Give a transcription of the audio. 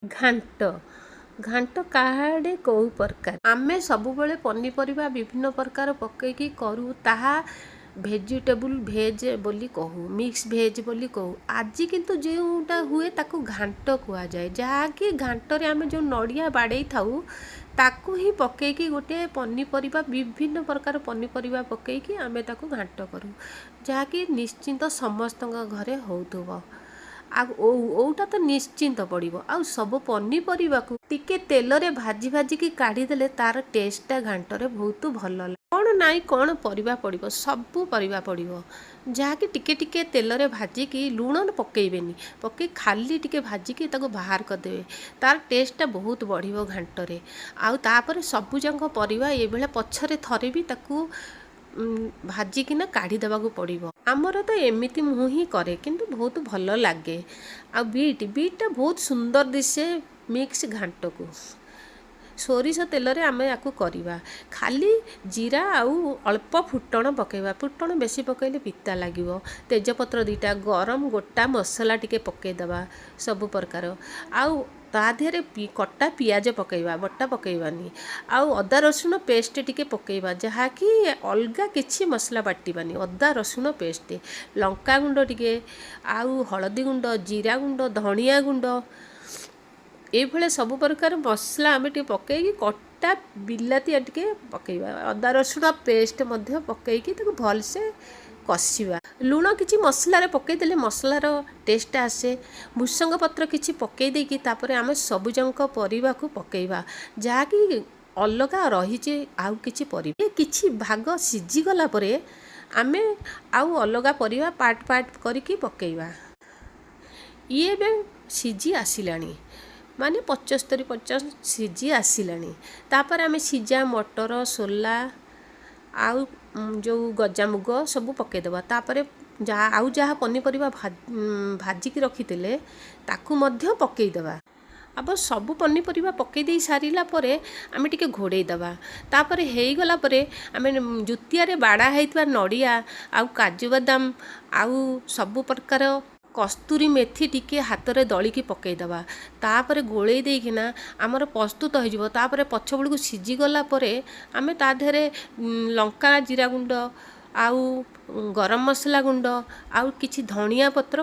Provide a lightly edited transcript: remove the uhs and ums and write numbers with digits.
ଘାଣ୍ଟ। ଘାଣ୍ଟ କାହାଆଡ଼େ କେଉଁ ପ୍ରକାର? ଆମେ ସବୁବେଳେ ପନିପରିବା ବିଭିନ୍ନ ପ୍ରକାର ପକାଇକି କରୁ, ତାହା ଭେଜିଟେବୁଲ୍ ଭେଜ୍ ବୋଲି କହୁ, ମିକ୍ସ ଭେଜ୍ ବୋଲି କହୁ। ଆଜି କିନ୍ତୁ ଯେଉଁଟା ହୁଏ ତାକୁ ଘାଣ୍ଟ କୁହାଯାଏ, ଯାହାକି ଘାଣ୍ଟରେ ଆମେ ଯେଉଁ ନଡ଼ିଆ ବାଡ଼େଇ ଥାଉ ତାକୁ ହିଁ ପକାଇକି ଗୋଟେ ପନିପରିବା, ବିଭିନ୍ନ ପ୍ରକାର ପନିପରିବା ପକାଇକି ଆମେ ତାକୁ ଘାଣ୍ଟ କରୁ, ଯାହାକି ନିଶ୍ଚିନ୍ତ ସମସ୍ତଙ୍କ ଘରେ ହେଉଥିବ। ଆଉ ଓଉ, ଓଉଟା ତ ନିଶ୍ଚିନ୍ତ ପଡ଼ିବ। ଆଉ ସବୁ ପନିପରିବାକୁ ଟିକେ ତେଲରେ ଭାଜି ଭାଜିକି କାଢ଼ିଦେଲେ ତାର ଟେଷ୍ଟଟା ଘାଣ୍ଟରେ ବହୁତ ଭଲ ଲାଗେ। କ'ଣ ନାଇଁ କ'ଣ ପରିବା ପଡ଼ିବ? ସବୁ ପରିବା ପଡ଼ିବ, ଯାହାକି ଟିକେ ଟିକେ ତେଲରେ ଭାଜିକି, ଲୁଣ ପକାଇବେନି, ପକାଇ ଖାଲି ଟିକେ ଭାଜିକି ତାକୁ ବାହାର କରିଦେବେ, ତାର ଟେଷ୍ଟଟା ବହୁତ ବଢ଼ିବ ଘାଣ୍ଟରେ। ଆଉ ତାପରେ ସବୁଯାକ ପରିବା ଏଇଭଳିଆ ପଛରେ ଥରେ ବି ତାକୁ ଭାଜିକିନା କାଢ଼ିଦେବାକୁ ପଡ଼ିବ। ଆମର ତ ଏମିତି ମୁଁ ହିଁ କରେ, କିନ୍ତୁ ବହୁତ ଭଲ ଲାଗେ। ଆଉ ବିଟ୍, ବିଟ୍ଟା ବହୁତ ସୁନ୍ଦର ଦିଶେ ମିକ୍ସ ଘାଣ୍ଟକୁ। ସୋରିଷ ତେଲରେ ଆମେ ୟାକୁ କରିବା। ଖାଲି ଜିରା ଆଉ ଅଳ୍ପ ଫୁଟଣ ପକାଇବା। ଫୁଟଣ ବେଶୀ ପକାଇଲେ ପିତା ଲାଗିବ। ତେଜପତ୍ର ଦୁଇଟା, ଗରମ ଗୋଟା ମସଲା ଟିକେ ପକାଇଦେବା ସବୁ ପ୍ରକାର। ଆଉ ତା ଦେହରେ କଟା ପିଆଜ ପକାଇବା, ବଟା ପକାଇବାନି। ଆଉ ଅଦା ରସୁଣ ପେଷ୍ଟ ଟିକେ ପକାଇବା, ଯାହାକି ଅଲଗା କିଛି ମସଲା ବାଟିବାନି, ଅଦା ରସୁଣ ପେଷ୍ଟ, ଲଙ୍କା ଗୁଣ୍ଡ ଟିକେ, ଆଉ ହଳଦୀ ଗୁଣ୍ଡ, ଜିରା ଗୁଣ୍ଡ, ଧଣିଆ ଗୁଣ୍ଡ, ଏଇଭଳିଆ ସବୁ ପ୍ରକାର ମସଲା ଆମେ ଟିକେ ପକାଇକି, କଟା ବିଲାତି ଟିକେ ପକାଇବା, ଅଦା ରସୁଣ ପେଷ୍ଟ ମଧ୍ୟ ପକାଇକି ତାକୁ ଭଲସେ କଷିବା। ଲୁଣ କିଛି ମସଲାରେ ପକାଇଦେଲେ ମସଲାର ଟେଷ୍ଟଟା ଆସେ। ଭୃସଙ୍ଗ ପତ୍ର କିଛି ପକାଇ ଦେଇକି ତାପରେ ଆମେ ସବୁଯାକ ପରିବାକୁ ପକାଇବା, ଯାହାକି ଅଲଗା ରହିଛି। ଆଉ କିଛି ପରିବା କିଛି ଭାଗ ସିଝିଗଲା ପରେ ଆମେ ଆଉ ଅଲଗା ପରିବା ପାର୍ଟ ପାର୍ଟ କରିକି ପକାଇବା। ଇଏ ଏବେ ସିଝି ଆସିଲାଣି, ମାନେ 75% ସିଝି ଆସିଲାଣି। ତାପରେ ଆମେ ସିଝା ମଟର, ସୋଲା ଆଉ ଯେଉଁ ଗଜାମୁଗ ସବୁ ପକାଇଦେବା। ତାପରେ ଯାହା ଆଉ ଯାହା ପନିପରିବା ଭାଜିକି ରଖିଥିଲେ ତାକୁ ମଧ୍ୟ ପକାଇଦେବା। ଆବ ସବୁ ପନିପରିବା ପକାଇ ଦେଇ ସାରିଲା ପରେ ଆମେ ଟିକେ ଘୋଡ଼େଇ ଦେବା। ତାପରେ ହେଇଗଲା ପରେ ଆମେ ଜୁତିଆରେ ବାଡ଼ା ହେଇଥିବା ନଡ଼ିଆ ଆଉ କାଜୁ ବାଦାମ ଆଉ ସବୁ ପ୍ରକାର କସ୍ତୁରୀ ମେଥି ଟିକେ ହାତରେ ଦଳିକି ପକାଇଦେବା। ତାପରେ ଗୋଳେଇ ଦେଇକିନା ଆମର ପ୍ରସ୍ତୁତ ହେଇଯିବ। ତାପରେ ପଛ ବେଳକୁ ସିଝିଗଲା ପରେ ଆମେ ତା ଦେହରେ ଲଙ୍କା ଜିରା ଗୁଣ୍ଡ ଆଉ ଗରମ ମସଲା ଗୁଣ୍ଡ ଆଉ କିଛି ଧଣିଆ ପତ୍ର